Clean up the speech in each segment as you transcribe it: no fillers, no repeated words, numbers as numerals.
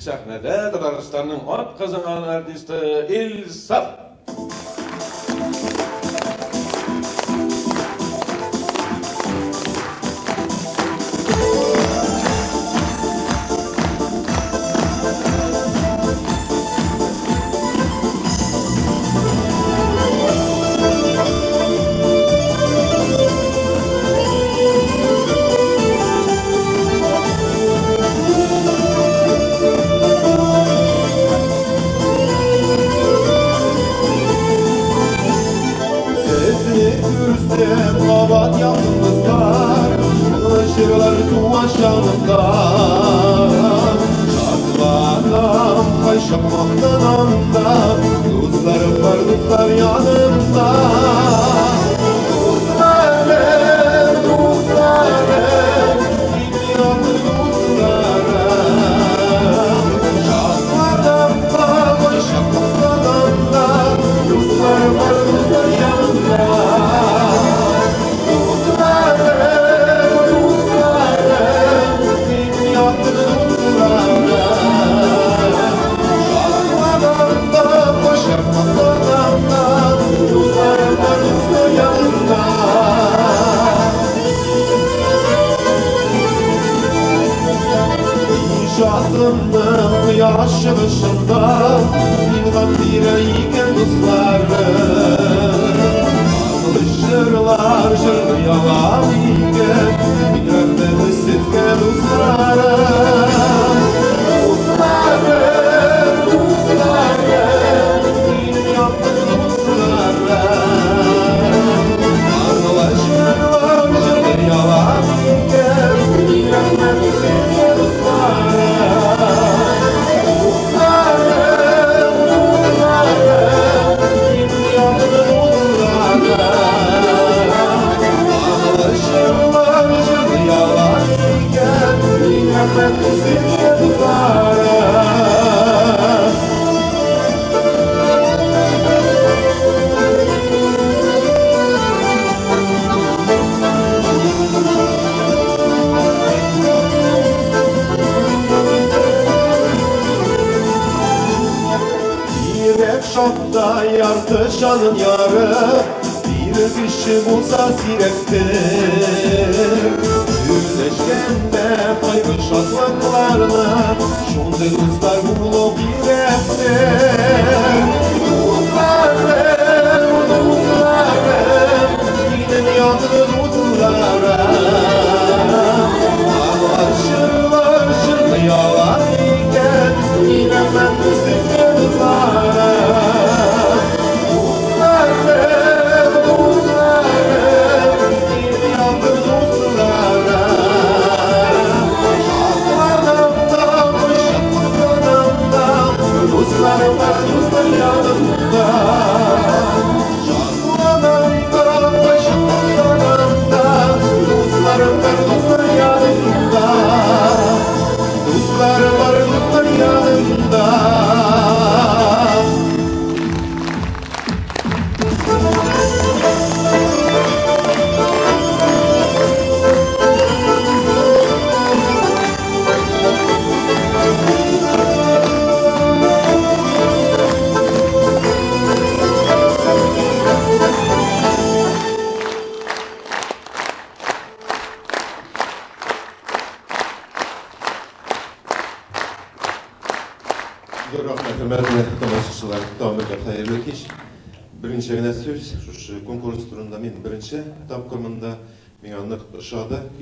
Сәхнәдә Татарстанның атказанган артисты Илсаф.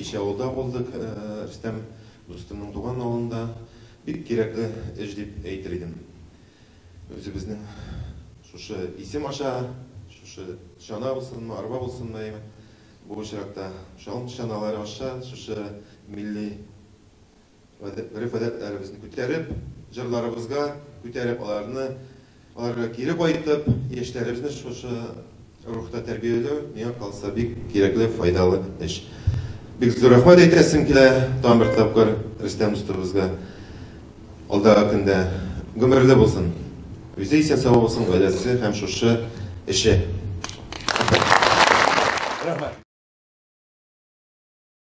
Кичә авылда булдык, Рөстәм дустымның туган авылында. Бик кирәкле эш дип әйтер идем. Үзебезнең шушы исем аша, шушы чана булсынмы, арба булсынмы, бу очракта шалым чаналары аша шушы милли гореф-гадәтләребезне күтәреп, җырларыбызга күтәреп, аларны аларга кире кайтып, яшьләребезне шушы рухта тәрбияләү миңа калса бик кирәкле, файдалы эш. Бик зур рәхмәт әйтәсем килә тагын бер тапкыр Рөстәм дустыбызга. Алдагы көндә гомерле булсын. Үзе исән сау булсын, гаиләсе һәм шушы эше. Рәхмәт.